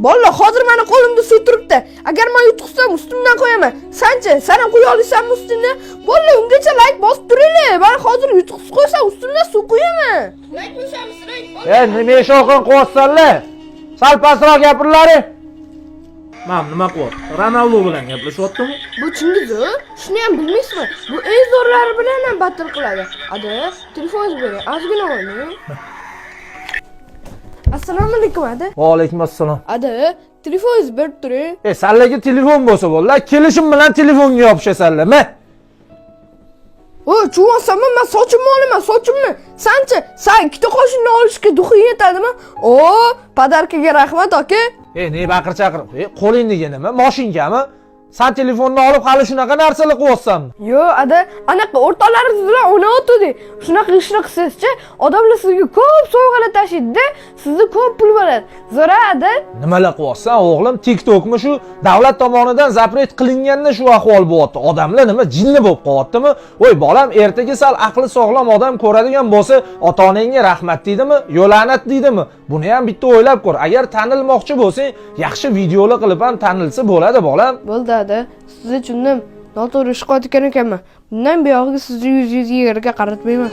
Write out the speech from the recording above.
Bolalar, hozir mani qo'limda suv turibdi. Agar men yutqizsam, ustimdan qo'yaman. Sanchi, sen ham qo'ya olasanmi ustingdan? Bolalar, ungacha layk bosib turinglar. Men hozir yutqizib qo'ysam, ustimdan suv qo'yaman. Layk bosamiz, layk. E, nima shovqin qilyapsanlar? Sal pastroq gapirlaring. Man nima qilyapti? Ronaldo bilan gaplashyaptimi? Bu Chingiz, shuni ham bilmaysizmi? Bu eng zo'rlari bilan ham battle qiladi. Ada, telefoningizni bering, ozgina o'ynang. Assalomu alaykum, ada. Va alaykum assalom. Ada, telefoningizni berib turing. E, sanlarga telefon bo'lsa bo'ldi. Kelishim bilan telefonga yopishasanlar. Ma. O, chuvonsanmi? Men sochimni olaman, sochimni. Sanchi, san ikkita qoshingni olishga дух ing yetadimi? O, подарка ga rahmat, aka. E, ne baqir chaqir? E, qo'lingdagi nima? Moshinkami? San telefonni olib hali shunaqa narsalar qilyapsanmi? Yo, ada, anaqa o'rtoqlaringiz bilan o'ynayotgandik. Shunaqa ishni qilsangizchi, odamlar sizga ko'p sovg'alar tashiydi-da, sizda ko'p pul bo'ladi. Zo'ra, ada. Nimalar qilyapsan, o'g'lim? TikTokmi shu davlat tomonidan запрет qilinganda shu ahvol bo'lyapti. Odamlar nima jinni bo'lib qolyaptimi? Voy bolam, ertaga sal aqli sog'lom odam ko'radigan bo'lsa, ota-onangga rahmat deydimi, yo la'nat deydimi? Buni ham bitta o'ylab ko'r. Agar tanilmoqchi bo'lsang, yaxshi videolar qilib ham tanilsa bo'ladi, bolam. Bo'ldi, ada, sizni tushundim. Noto'g'ri ish qilayotgan ekanman. Bundan buyog'iga sizni yuzingizga yerga qaratmayman.